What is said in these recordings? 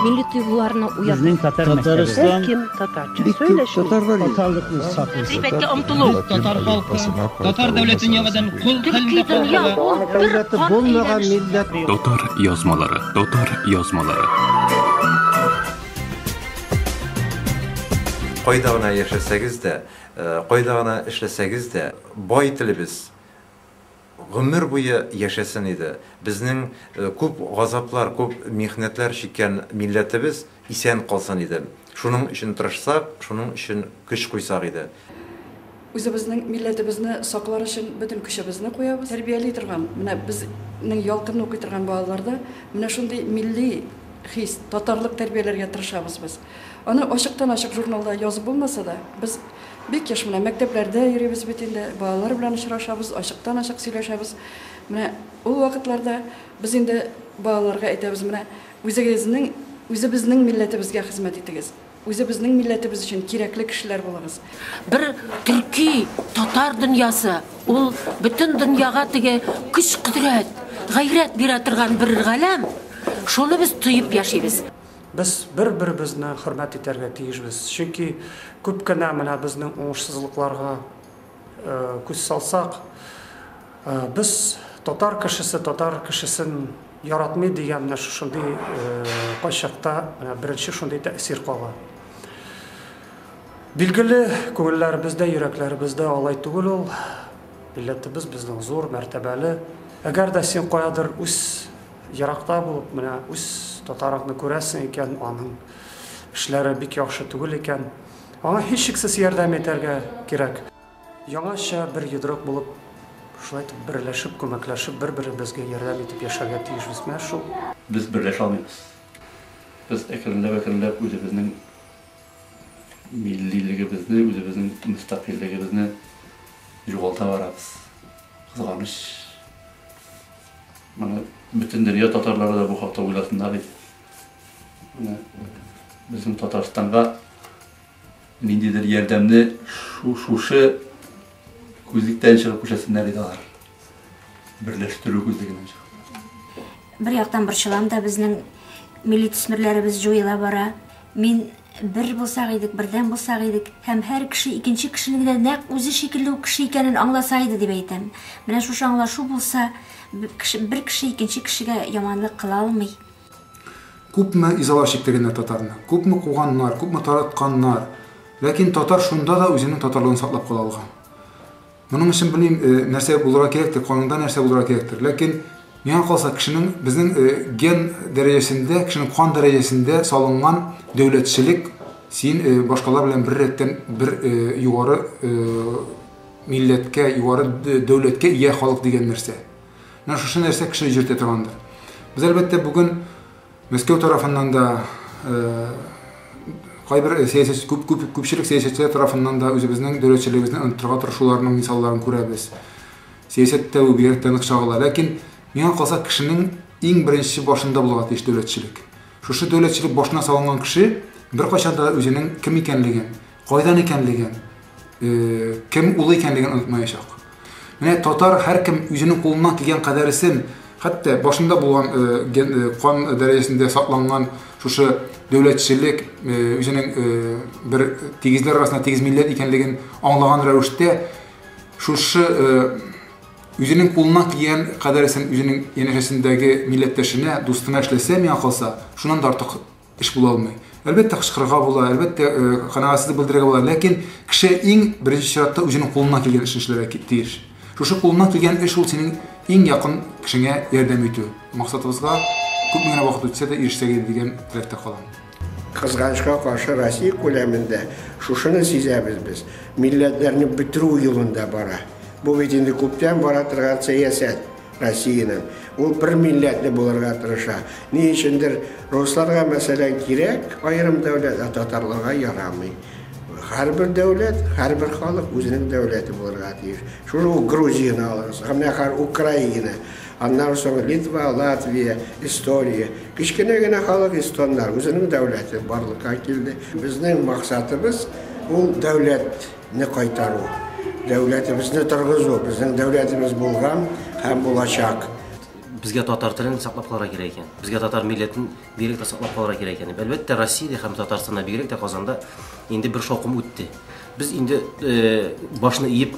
Милли тойгыларны уяту. Безнең татар мәктәбе. Татарстан Кем татарча бик күп сөйләшми? татар бар иде. Татарлыкны саклыйсы. Гыйффәткә омтылу. Татар халкы татар дәүләтен яңадан кол Төрки хәлендә дөнья калдыруга ул бер Дәүләте кан булмаган әйләнеше. милләт. Татар язмалары, татар язмалары. Кайда гына яшәсәгез дә, кайда гына эшләсәгез дә, бай телебез гомер буе яшәсен иде. Безнең күп газаплар, күп михнәтләр чиккән милләтебез исән калсын иде. Шуның өчен тырышсак, шуның өчен көч куйсак иде. Үзебезнең милләтебезне саклар өчен бөтен көчебезне куябыз. Тәрбияли торган, менә безнең ялкынны укый торган балаларда менә шундый милли хис, татарлык тәрбияләргә тырышабыз без. Аны ачыктан-ачык журналда язып булмаса да, без бик еш менә мәктәпләрдә йөрибез бит инде, балалар белән очрашабыз, ачыктан-ачык сөйләшәбез. Менә ул вакытларда без инде балаларга әйтәбез, менә үзегезнең, үзебезнең милләтебезгә хезмәт итегез. Үзебезнең милләтебез өчен кирәкле кешеләр булыгыз. Бер төрки татар дөньясы, ул бөтен дөньяга теге көч-кодрәт, гайрәт бирә торган бер галәм. Шуны без тоеп яшибез. Без бер-беребезне хөрмәт итәргә тиешбез. Чөнки күп кенә менә безнең уңышсызлыкларга күз салсак, без татар кешесе татар кешесен яратмый дигән менә шушындый кайчакта менә беренче шундый тәэсир кала. Билгеле, күңелләребездә, йөрәкләребездә алай түгел ул. Милләтебез безнең зур, мәртәбәле. Әгәр дә син каядыр үз еракта булып, менә үз татарыңны күрәсең икән, аның эшләре бик яхшы түгел икән, аңа һичшиксез ярдәм итәргә кирәк. Яңача бер йодрык булып, шулай итеп берләшеп, күмәкләшеп, бер-беребезгә ярдәм итеп яшәргә тиешбез. Менә шул. Без берләшә алмыйбыз. Без әкренләп-әкренләп үзебезнең миллилегебезне, үзебезнең мөстәкыйльлегебезне югалта барабыз. Кызганыч. Моны бөтен дөнья татарлары да бу хакта уйласыннар иде. Менә безнең Татарстанга ниндидер ярдәмне шушы күзлектән чыгып күрсәтсеннәр иде алар. Берләштерү күзлегеннән чыгып. Бер яктан борчылам да, безнең милли төсмерләребез җуела бара. Мин бер булсак идек, бердәм булсак идек, һәм һәр кеше икенче кешенең дә нәкъ үзе шикелле үк кеше икәнен аңласа иде дип әйтәм. Менә шушы аңлашу булса, бер кеше икенче кешегә яманлык кыла алмый. Күпме изалар чиктергәннәр татарны, күпме куганнар, күпме таратканнар. Ләкин татар шунда да үзенең татарлыгын саклап кала алган. Моның өчен белмим, нәрсә булырга кирәктер, канунда нәрсә булырга кирәктер. Ләкин миңа калса, кешенең безнең ген дәрәҗәсендә, кешенең кан дәрәҗәсендә салынган дәүләтчелек син башкалар белән бер рәттән бер югары милләткә, югары дәүләткә ия халык дигән нәрсә. Менә шушы нәрсә кешене җөртә торгандыр. Без әлбәттә бүген Мәскәү тарафыннан да кайбер сәясәт күп күп күпчелек сәясәтчеләр тарафыннан да үзебезнең дәүләтчелегебезне оныттырырга тырышуларының мисалларын күрәбез. Сәясәттә бу бигрәк тә нык чагыла. Ләкин миңа калса, кешенең иң беренче башында булырга тиеш дәүләтчелек. Шушы дәүләтчелек башына салынган кеше беркайчан да үзенең кем икәнлеген, кайдан икәнлеген, кем улы икәнлеген онытмаячак. Менә татар һәркем үзенең кулыннан килгән кадәресен, хәтта башында булган кан дәрәҗәсендә сакланган шушы дәүләтчелек үзенең бер тигезләр арасында тигез милләт икәнлеген аңлаган рәвештә шушы үзенең кулыннан килгән кадәресен үзенең янәшәсендәге милләттәшенә, дустына эшләсә, миңа калса, шуннан да артык эш була алмый. Әлбәттә, кычкырырга була, әлбәттә, канәгатьсезлек белдерергә була, ләкин кеше иң беренче чиратта үзенең кулыннан килгән эшен эшләргә тиеш. Шушы кулыннан килгән эш ул синең иң якын кешеңә ярдәм итү. Максатыбызга күпме генә вакыт үтсә дә ирешсәк иде дигән теләктә калам. Кызганычка каршы, Россия күләмендә шушыны сизәбез без. Милләтләрне бетерү юлында бара. Бу бит инде күптән бара торган сәясәт Россиянең. Ул бер милләтле булырга тырыша. Ни өчендер русларга, мәсәлән, кирәк аерым дәүләт, ә татарларга ярамый. Һәрбер дәүләт, һәрбер халык үзенең дәүләте булырга тиеш. Шушы ук Грузияне алыгыз, менә хәзер Украина, аннан соң Литва, Латвия, Эстония. Кечкенә генә халык эстоннар, үзенең дәүләте барлыкка килде. Безнең максатыбыз ул дәүләтне кайтару, дәүләтебезне торгызу. Безнең дәүләтебез булган һәм булачак. Безгә татар телен саклап калырга кирәк икән. Безгә татар милләтен бигрәк тә саклап калырга кирәк икән. Әлбәттә, Россиядә һәм Татарстанда, бигрәк тә Казанда инде бер шаукым үтте. Без инде башны иеп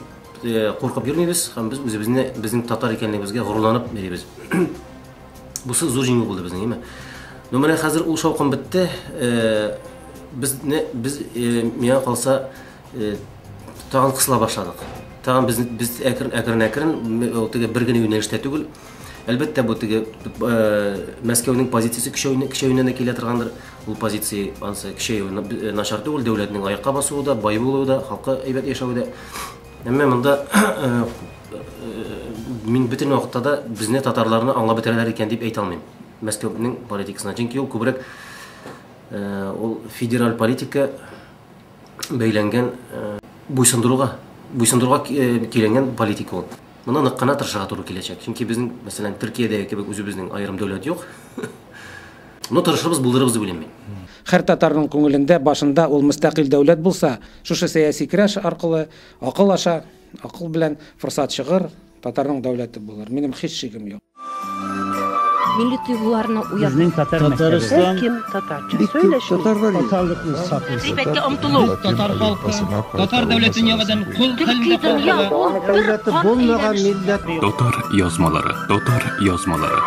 куркып йөрмибез һәм без үзебезне безнең татар икәнлегебезгә горурланып йөрибез. Бусы зур җиңү булды безнең, әйме? Ну менә хәзер ул шаукым бетте. Безне без миңа калса тагын кысыла башладык. Тагын без без әкрен әкрен әкрен ул теге бер генә юнәлештә түгел. Әлбәттә, бу теге Мәскәүнең позициясе көчәюеннән дә килә торгандыр. Ул позиция ансы көчәю начар түгел, дәүләтнең аякка басуы да, бай булуы да, халкы әйбәт яшәве дә. Әмма монда мин бөтен вакытта да безне татарларны аңлап бетерәләр икән дип әйтә алмыйм. Мәскәүнең политикасына. Чөнки ул күбрәк ул федераль политика бәйләнгән буйсындыруга, буйсындыруга көйләнгән политика ул. Моны нык кына тырышырга туры киләчәк. Чөнки безнең, мәсәлән, Төркиядәге кебек үзебезнең аерым дәүләт юк. Но тырышырбыз, булдырырбыз дип уйлыйм мин. Һәр татарның күңелендә, башында ул мөстәкыйль дәүләт булса, шушы сәяси көрәш аркылы, акыл аша, акыл белән форсат чыгыр, татарның дәүләте булыр. Минем һич шигем юк. Милли тойгыларны уяту. Безнең татар мәктәбе. Һәркем татарча сөйләшми. Татарлыкны саклыйсы. Гыйбәткә омтылу. Татар халкы, татар дәүләтен яңадан кол Төрки хәлендә дөнья калдыруга ул бер кан әйләнеше. Татар язмалары. Татар язмалары.